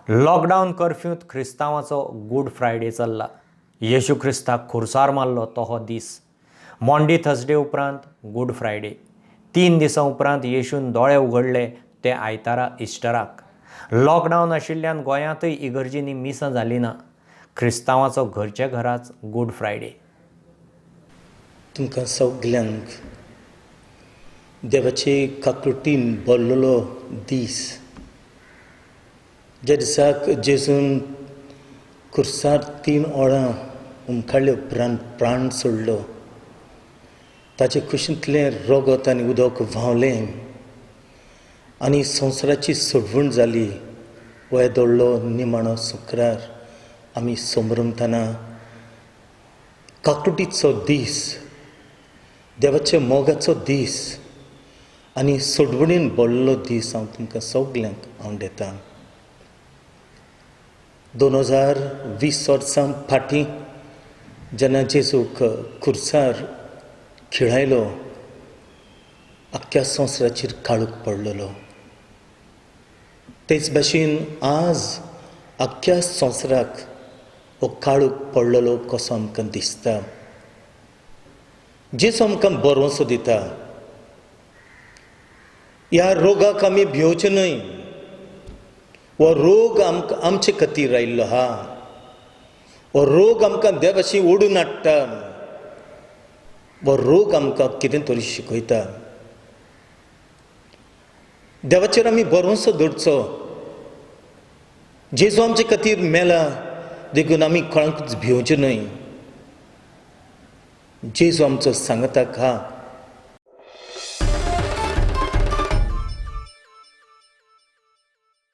Lockdown कर्फ्यूंत क्रिस्तांवाचो good Friday चल्ला. येशू क्रिस्ताक खुर्सार मारलो तो हो दीस. मॉन्डी थर्सडे उपरांत गूड फ्रायडे. 3 दिसां उपरांत येशून दोळे उगडले ते आयतारा इस्टराक. लॉकडावन आशिल्ल्यान गोंयांतय इगर्जींनी मिसां जालीं ना. क्रिस्तांवाचो घरच्या घराच गूड फ्रायडे. तुमकां सगल्यांक देवाचे काकुळटीन भरलेलो दीस, ज्या दिसाक जेजून खुर्सार 3 वरां उमकाडले उपरांत प्राण सोडलो, ताचे कुशींतलें रगत आनी उदक व्हांवलें आनी संवसाराची सोडवण जाली. हो येदोळलो निमाणो शुक्रार आमी संभ्रमतना काकुळटीचो दीस, देवाच्या मोगाचो दीस आनी सोडवणीन भरलेलो दीस हांव तुमकां सगल्यांक आवडटा. 2020 वर्सां फाटीं जेन्ना जेजूक खुर्सार खिळायलो, आख्ख्या संवसाराचेर काळोख पडलेलो. तेच भाशेन आज आख्ख्या संवसाराक हो काळोख पडलेलो कसो आमकां दिसता. जेजू आमकां भरवंसो दिता, ह्या रोगाक आमी भिवचे न्हय. हो रोग आमकां आमचे खातीर आयिल्लो आहा. हो रोग आमकां देवाशी ओडून हाडटा. हो रोग आमकां कितें तरी शिकयता. देवाचेर आमी भरवंसो दवरचो. जेजू आमचे खातीर मेला देखून आमी कोणाकूच भिवचें न्हय. जेजू आमचो सांगता हा.